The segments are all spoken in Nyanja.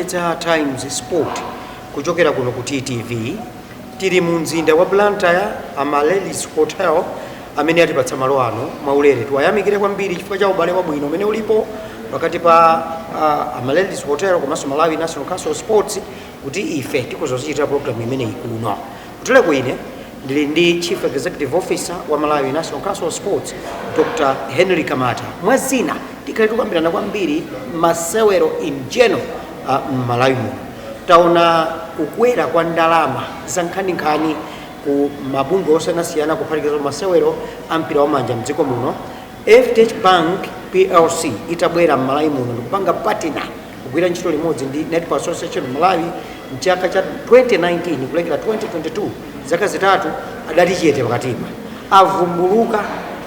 Dedza Times Sport kuchokera kuno ku TTV. Tili mu mzinda wa Blantyre, Amaryllis Hotel, amene atipatsa malo ano mwaulere. Tiwayamikire kwambiri chifukwa cha ubale wabwino umene ulipo pakati pa Amaryllis Hotel komanso Malawi National Council of Sports, kuti ife tikuzozichitira program imeneyi kuno. Kutereko ine ndili ndi Chief Executive Officer wa Malawi National Council of Sports, Dr Henry Kamata. Mwa zina tikhale tikukambirana kwambiri masewero in general m'Malawi muno. Taona kukwera kwa ndalama za nkhaninkhani ku mabungwe osiyanasiyana, kuphatikiza masewero a mpira wamanja mdziko muno. FDH Bank PLC itabwera m'Malawi muno ndikupanga partner, kugwira ntchito limodzi ndi Netball Association Malawi mchaka cha 2019 kulekera 2022, zaka 3 adati chete pakatipa, avumbuluka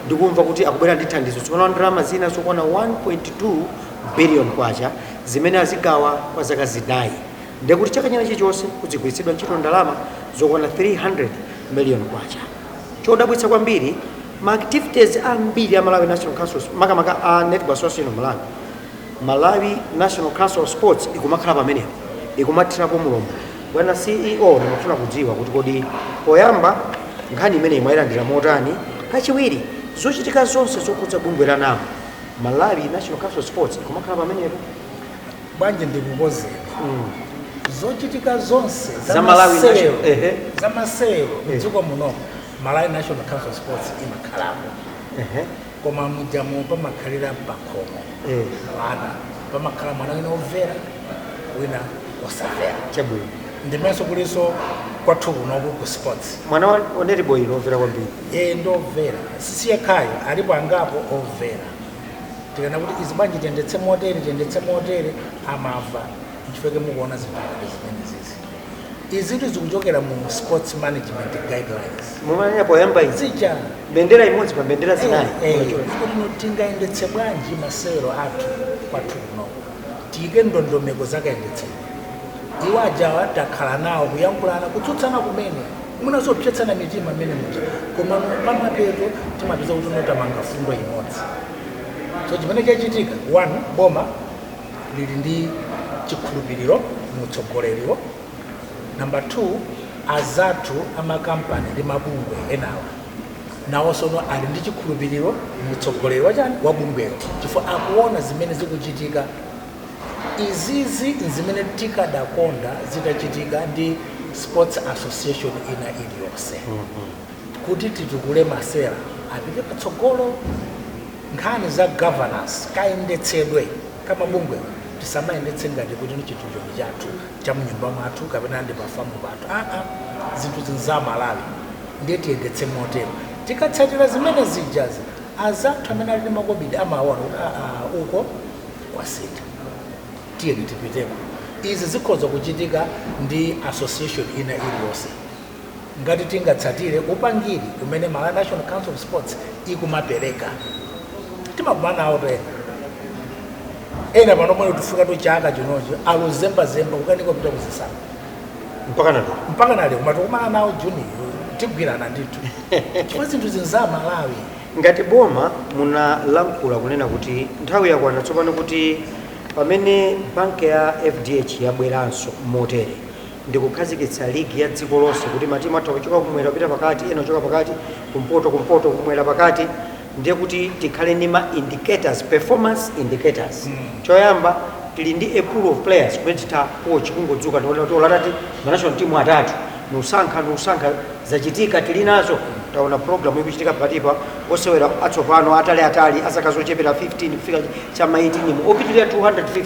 ndikumva kuti akubwera ndi thandizo tsopano, ndalama zina zokwana 1.2 billion kwacha zimene azigawa kwa zaka 4, ndekuti chaka china chilichonse kudzigwiritsidwa ntchito ndalama zokwana 300 million kwacha. Chodabwitsa kwambiri, ma activities ambiri a Malawi National Council, makamaka a Netball Association of Malawi, Malawi National Council of Sports ikumakhala pamenepo, ikumathirapo mulomo. Bwana CEO, ndimafuna kudziwa kuti kodi poyamba nkhani imeneyi mwayilandira motani? Kachiwiri, zochitika zonse zokhudza bungwe la NAM, Malawi National Council of Sports ikumakhala pamenepo? Bwanji ndikukozeni. Zochitika zonse Za Malawi masewero National- ehe. za masewero mdziko muno, Malawi National Council of Sports imakhalapo. Koma mujamo pamakhalira pakhomo ana, pamakhala mwana wina omvera, wina osamvera. Ndimenso kulinso kwathu kunoku ku sports. Mwana wa netball ino omvera kwambiri. E, ndomvera, sisiyekhayo, alipo angapo omvera. Tikana kuti izi bwanji tiyendetse motere, tiyendetse motere, amamva. Nchifukwa mukuona zinthu ngati zimene zizi. Izitu zikuchokera mu sports management guidelines. Mumanena poyamba izi zija mbendera imodzi pa mbendera zinayi. Kuti tingayendetse bwanji masewero athu kwathu kunoko, tiyike ndondomeko zakayendetsedwe. Iwo ajawa takhala nawo kuyankhulana, kutsutsana kumene munazopyetsana mitima mmene muja, koma pamapeto timapeza kuti unotamanga fundo imodzi. So chimene chachitika, one, boma lili ndi chikhulupiriro mutsogoleriwo. Number two, azathu amakampani ndi mabungwe enawa nawonso ali ndi chikhulupiriro mutsogoleri wachani, wa bungwelo, chifukwa akuona zimene zikuchitika. Izizi nzimene tikadakonda zitachitika ndi sports association ina iliyonse, kuti titukule masewera apite patsogolo. Nkhani za governance, kayendetsedwe kamabungwewa, tisamayendetse ngati kuti ni chinthu choni chathu cha mnyumba mwathu kapena ndi pafamu pathu. Aa, zinthu zinza Malawi, ndiye tiyendetse motero. Tikatsatira zimene zijazi, azathu amene ali ndi makobidi amaona kuti aa, uko kwasintha, tiyeni tipiteko. Izi zikhoza kuchitika ndi association ina iliyonse ngati tingatsatire upangiri umene Malawi National Council of Sports ikumapereka. Timakumana nawo to ena ena pano mwene tifika to chaka chinochi aluzembazemba kukanika kupita kuzisankho. Mpaka nalo. Mpaka nale, koma tikumana nawo Juni, tigwirana ndithu, chifukwa zinthu zinza Malawi. Ngati boma munalankhula kunena kuti nthawi yakwana tsopano kuti pamene banki ya FDH yabweranso motere ndikukhazikitsa ligi ya dziko lonse, kuti matimu atha kuchoka kumwera kupita pakati, ena kuchoka pakati kumpoto, kumpoto kumwera pakati, ndiye kuti tikhale ndi ma indicators, performance indicators. Choyamba, tili ndi a pool of players kumene titha coach kungodzuka ndikuona kuti olatati ma national team atatu nusankha nusankha. Zachitika, tili nazo, taona program ikuchitika pakatipa, osewera atsopano atali atali azaka zochepera 15 kufika chama 18 mu opitirira 250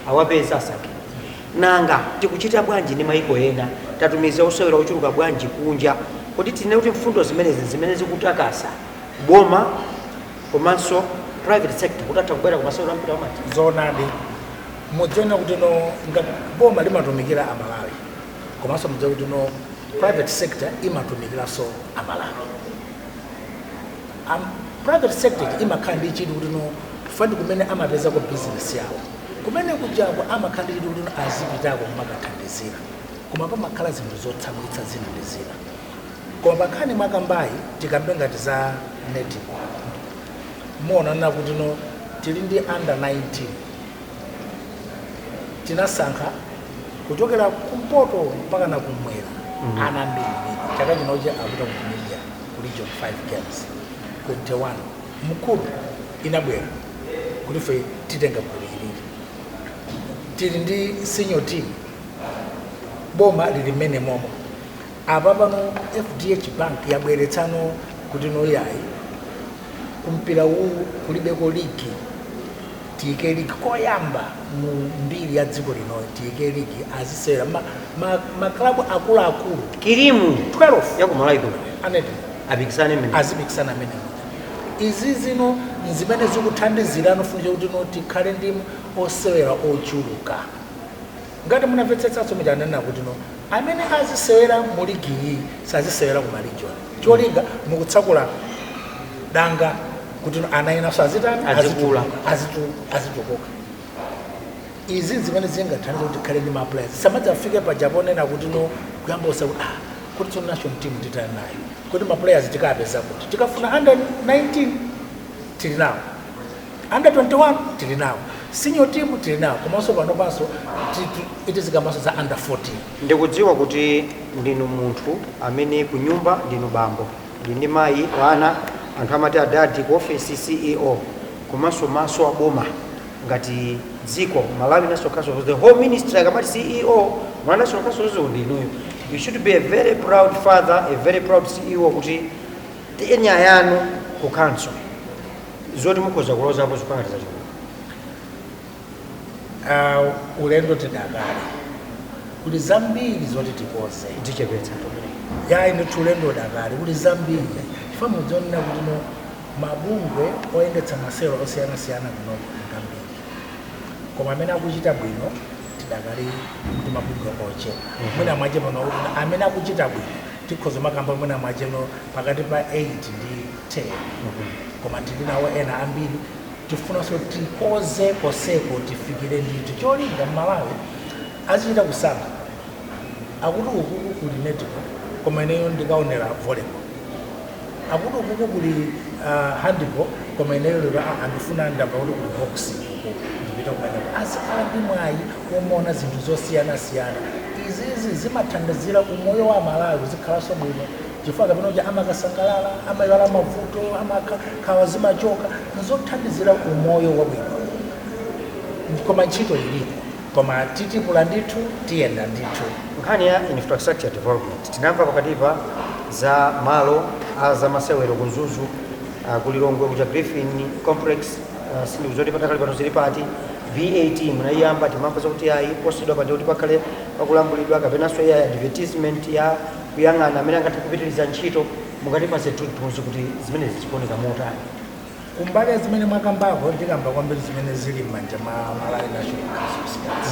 awapeza asankhe. Nanga tikuchita bwanji ndi maiko ena? Tatumiza osewera ochuluka bwanji kunja? Kodi tine kuti mfundo zimenezi zimene zikutakasa boma komanso private sector kuti atha kubwera kumasewero ampira wamanja? Zoonadi, mudziona kuti no, ngati boma limatumikira Amalawi, komanso mudziwe kuti no, private sector imatumikiranso Amalawi. Private sector imakhala ndi chidwi kuti no, fund kumene amapezako business yawo, kumene kujako amakhala ndi chidwi kuti no, azipitako kumakathandizira. Koma pamakhala zinthu zotsamwitsa zina ndi zina. Koma pankhani mwakambayi, tikambe ngati za netball, muonana kuti no, tili ndi under 19, tinasankha Kuchokera kumpoto mpaka na kumwera, ana ambiri. Chaka chinochi akupita ku Namibia ku Region 5 Games 21. Mkulu inabwera kuti fe titenga gulu ilili. Tili ndi senior team, boma lili mmene momo. Apa pano FDH Bank yabweretsano kuti noyayi, kumpira uwu kulibeko ligi, tiyike ligi koyamba mu mbiri ya dziko lino. Tiyike ligi, azisewera maklabu akuluakulu kirimu 12 yakumalawi kuno aneti apikisane mmene azipikisana amene. Izi zino zimene zikuthandizira nofunika kuti no tikhale ndi osewera ochuluka. Ngati munamvetsetsanso, muchanena kuti no amene azisewera mu ligi iyi sazisewera ku ma region. Cholinga mukutsakula danga kuti no ana enanso azitani? Azikula. Azitukuka. Izi zimene zingathandize kuti tikhale ndi ma players, samadzafike paja ponena kuti no kuyamba usa kuti kuti tsono national team titani nayo, kuti ma players tikapeza kuti tikafuna under 19 tili nawo, under 21 tili nawo, senior team tili nawo, komanso pano panso itizikambanso za under 14. Ndikudziwa kuti ndinu munthu amene kunyumba ndinu bambo, ndi ndi mayi, wana, anthu amati adadi, ku ofesi CEO, komanso maso aboma ngati dziko Malawi National Council of, the whole ministry akamati CEO Malawi National Council of ndi inuyo. You should be a very proud father, a very proud CEO, kuti tenure yanu ku council zoti mukhoza kulozapo zipangati zachikulu. Ulendo tidakale, kuli zambiri zoti tikoze. Tichepetsa. Yayi ndithu, ulendo udakale, kuli zambiri, chifukwa mudzionera kuti no mabungwe oyendetsa masewero osiyanasiyana kunoko ngambiri, koma amene akuchita bwino tidakali kuti mabungwe ochepa. Mwina mwache pano kuti amene akuchita bwino tikhoza makamba mwina mwacheno pakati pa 8 ndi 10, koma tili nawo ena ambiri. Tifunanso tikoze koseko, tifikire ndithu cholinga Mmalawi azichita kusankha akuti ukuku kuli netball, koma ineyo ndikaonera volleyball, akuti ukuku kuli handball, koma ineyo lero andifuna ndamva kuti kuli boxing uku, ndipita kumeneko. Azikhala ndi mwayi womaona zinthu zosiyanasiyana. Izizi zimathandizira umoyo wa Malawi uzikhalanso bwino, chifukwa kapena kuti amakasangalala, amayiwala mavuto, amakhawa zimachoka, nzothandizira umoyo wabwino. Koma ntchito ilipo, koma titipula ndithu, tiyenda ndithu. Nkhani ya infrastructure development, tinamva pakatipa za malo a zamasewero ku Mzuzu, ku Lilongwe kuja Griffin Complex, sindikuzoti patakali pano zili pati. BAT munayiyamba, timamva zakuti ayi posedwa pandi kuti pakhale pakulambulidwa kapenanso ya advertisement ya kuyang'ana amene angathe kupitiriza ntchito. Mungatipase thunthunzi kuti zimenezi zikuoneka motani? Kumbali ya zimene mwakambako, ndikamba kwambiri zimene zili m'manja mwa Malawi National Council of Sports.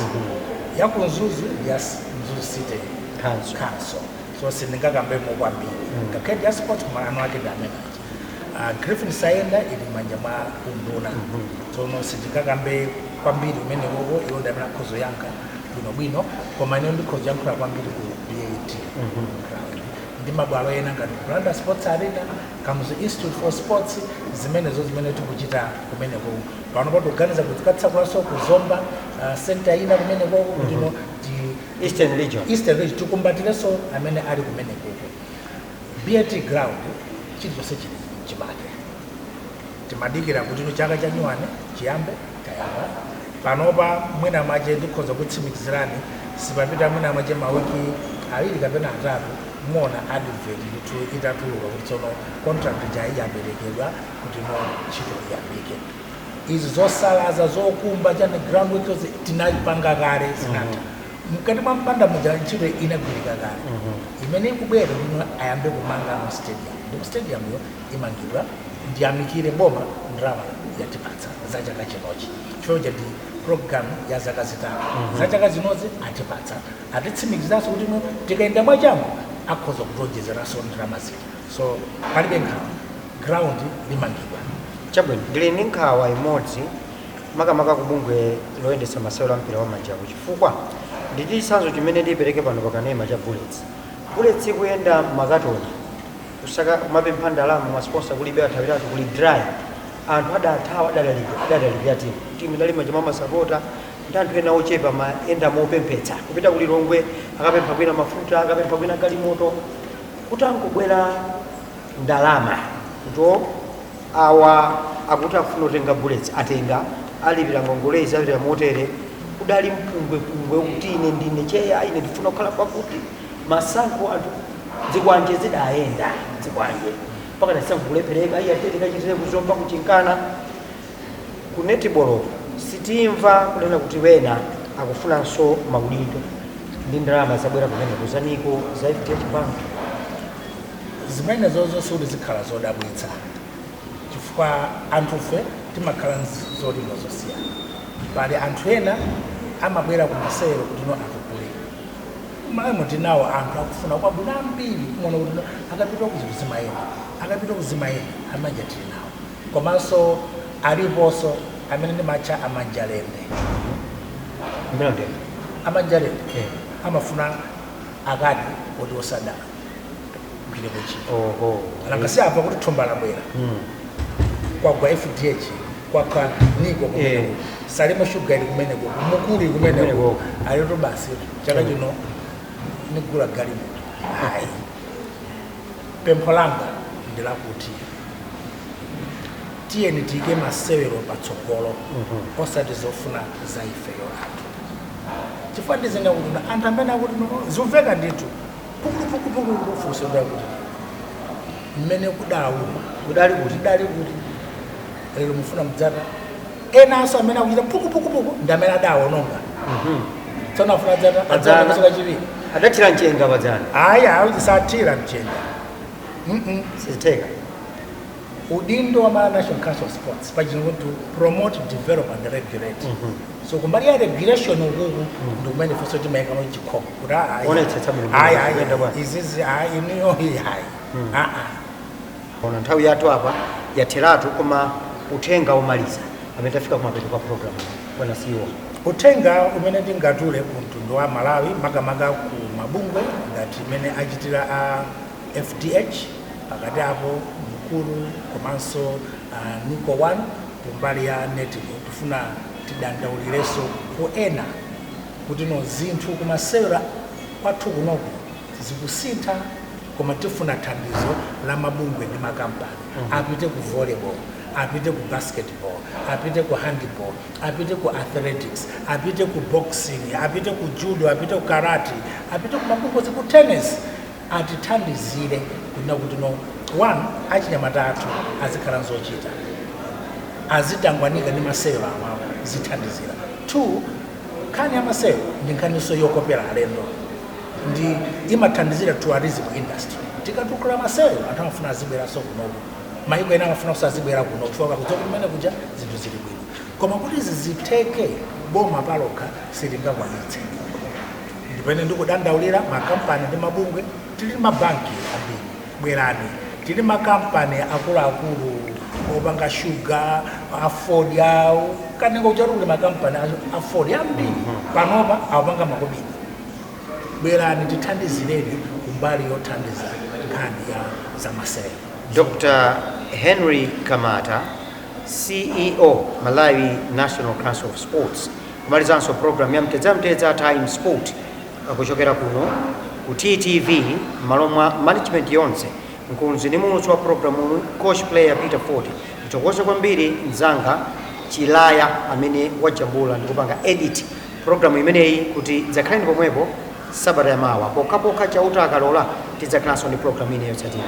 Ya ku Mzuzu ndi ya Mzuzu City Council. Council, so sindingakambemo kwambiri ngakhale ndi ya sports, koma anu ake ndi amene aja. Griffin Saenda ili m'manja mwa unduna, tsono sindingakambe kwambiri kumenekoko, iwo ndi amene akhoza kuyankha bwinobwino. Koma ine ndikhoza kuyankhula kwambiri ku BAT ground ndi mabwalo ena ngati Blantyre Sports Arena, Kamuzu Institute for Sports, zimenezo zimene tikuchita kumeneko. Pano patikuganiza kuti tikatsakulaso kuzomba center ina kumeneko kuti no ti Eastern Region. Eastern Region tikumbatirenso amene ali kumenekoko. BAT ground, chilichonse chili chimake. Timadikira kuti no chaka cha nyuwane chiyambe, tayamba panopa. Mwina mwache ndikhoza kutsimikizirani, sipapita mwina mwache mawiki 2 kapena 3, muona advert ndithu itatuluka kuti tsono contract jayi yaperekedwa kuti no ntchito iyambike. Izi zosalaza, zokumba, chani, ground work tinapanga kale, zinatha. Mkati mwa mpanda muja ntchito inagwirika kale. Imene ikubwera kuno ayambe kumanga no stadium, ndipo stadium yo imangidwa. Ndiyamikire boma, ndalama yatipatsa za chaka chinochi, chifukwa ndi program ya zaka 3. Za chaka zinozi atipatsa, atitsimikizanso kuti no tikayenda mwachangu akhoza kutionjezeranso ndalama zina, so palibe nkhawa, ground limangidwa. Chabwino, ndili ndi nkhawa imodzi, makamaka ku bungwe loyendetsa masewero a mpira wa manjaku, chifukwa ndi chitsanzo chimene ndipereke pano pakanema cha Bullets. Bullets ikuyenda makatoni kusaka kumapempha ndalama, ma sponsor kulibe, athawiratu, kuli dry, anthu adathawa, adadalipira timu. Timu idali manja mwa masapota. Ndi anthu ena ochepa mayenda mopemphetsa kupita ku Lilongwe, akapempha kwina mafuta, akapempha kwina galimoto, kuti angobwera ndalama kuti awa akuti afuna kutenga Bullets, atenga, alipira ngongolezi, alipira motere. Kudali mpungwepungwe kuti ine ndine cheya, ine ndifuna kukhala pakuti masankho, anthu zikwanje zidayenda, zikwanje mpaka nasankho kulephereka, iye atete kachitire kuzomba kuchinkana. Ku netball sitimva kunena kuti wena akufunanso maudindo ndi ndalama zabwera kumeneko za NICO, za FDH Bank. Zimene zonse kuti zikhala zodabwitsa, chifukwa anthufe timakhala zolinga zosiyana. Pali anthu ena amabwera ku masewero kuti no atukule malemo. Tinawo anthu akufuna kwabwino ambiri, kumaona kuti no akapita ku zimayenda, akapita kuzimayenda amanja tili nawo. Komanso aliponso amene ndimatcha amanjalende. Mbena ndende. Amanjalende amafuna akadi oti osadala gwireko ntchito. Nanga si apa kuti thumba labwera, kwagwa FDH, kwagwa NICO kumeneko, Salima Sugar ili kumeneko, Mukuli kumeneko. Kumeneko. Alito basi, chaka chino nigula galimoto. Ayi, pempho langa ndilakuti tiyeni tiyike masewero patsogolo, osati zofuna za ifeyo anthu, chifukwa ndizina kuti no anthu amene akuti no zimveka ndithu pukulupukulupukulu, funso kuti mmene kudawuma Kudali kuti? Kudali kuti? Lero mufuna mdzata enanso amene akuchita pukupukupuku ndi amene adawononga. Tsono afuna dzata. Padzana. Adzana kachiwiri. Adathira mchenga padzana. Ayi, ayi, sathira mchenga. Sizitheka. Udindo wa Malawi National Council of Sports pachino to promote, develop and regulate. So kumbali ya regulation ukuku ndi kumene fonso timayikamo chikhomo kuti ayi, Onetsetsa bwino. ayi, ayi, Kuyenda bwanji. Izizi ayi, iniyo ayi, aa. Ona, nthawi yathu apa yatheratu, koma uthenga omaliza amene tafika kumapeto kwa program, bwana CEO. Uthenga umene ndingatule ku mtundu wa Malawi, makamaka ku mabungwe ngati imene achitira a FDH pakati apo, Mukuru komanso NICO 1 kumbali ya netball, tifuna tidandaulirenso ku ena kuti no zinthu kumasewera kwathu kunoku zikusintha, koma tifuna thandizo la mabungwe ndi makampani. Apite ku volleyball, apite ku basketball, apite ku handball, apite ku athletics, apite ku boxing, apite ku judo, apite ku karate, apite ku mabungwe ku tennis, atithandizire kunena kuti no one achinyamata athu azikhala nzochita, azitangwanika ndi masewero awawo, zithandizira. Two, nkhani ya masewero ndi nkhaniso yokopera alendo, ndi imathandizira tourism industry. Tikatukula masewero, anthu amafuna azibweranso kunoku, mayiko ena amafuna kusazibwera kuno chifukwa kudziwa kuti kumene kuja zinthu zili bwino. Koma kuti izi zitheke, boma palokha silingakwanitse. Ndipene ndikudandaulira makampani ndi mabungwe. Tili mabanki ambiri, bwerani. Tili makampani akuluakulu opanga shuga, afodya, kanengo kuchatu kuli makampani afodya ambiri, panopa akupanga makobidi. Bwerani tithandizireni kumbali yothandiza nkhani ya zamasewero. Dr. Henry Kamata, CEO, Malawi National Council of Sports, kumalizanso program ya Mtedza Mtedza Time Sport kuchokera kuno ku TTV. M'malo mwa management yonse, mkonzi ndi muulutsi wa programu, coach player Peter Ford, ndithokoze kwambiri mzanga Chilaya amene wajambula ndi kupanga edit programu imeneyi. Kuti dzakhaleni pomwepo sabata yamawa, pokhapokha Chauta akalola, tidzakhalanso ndi programu ine yotsatira.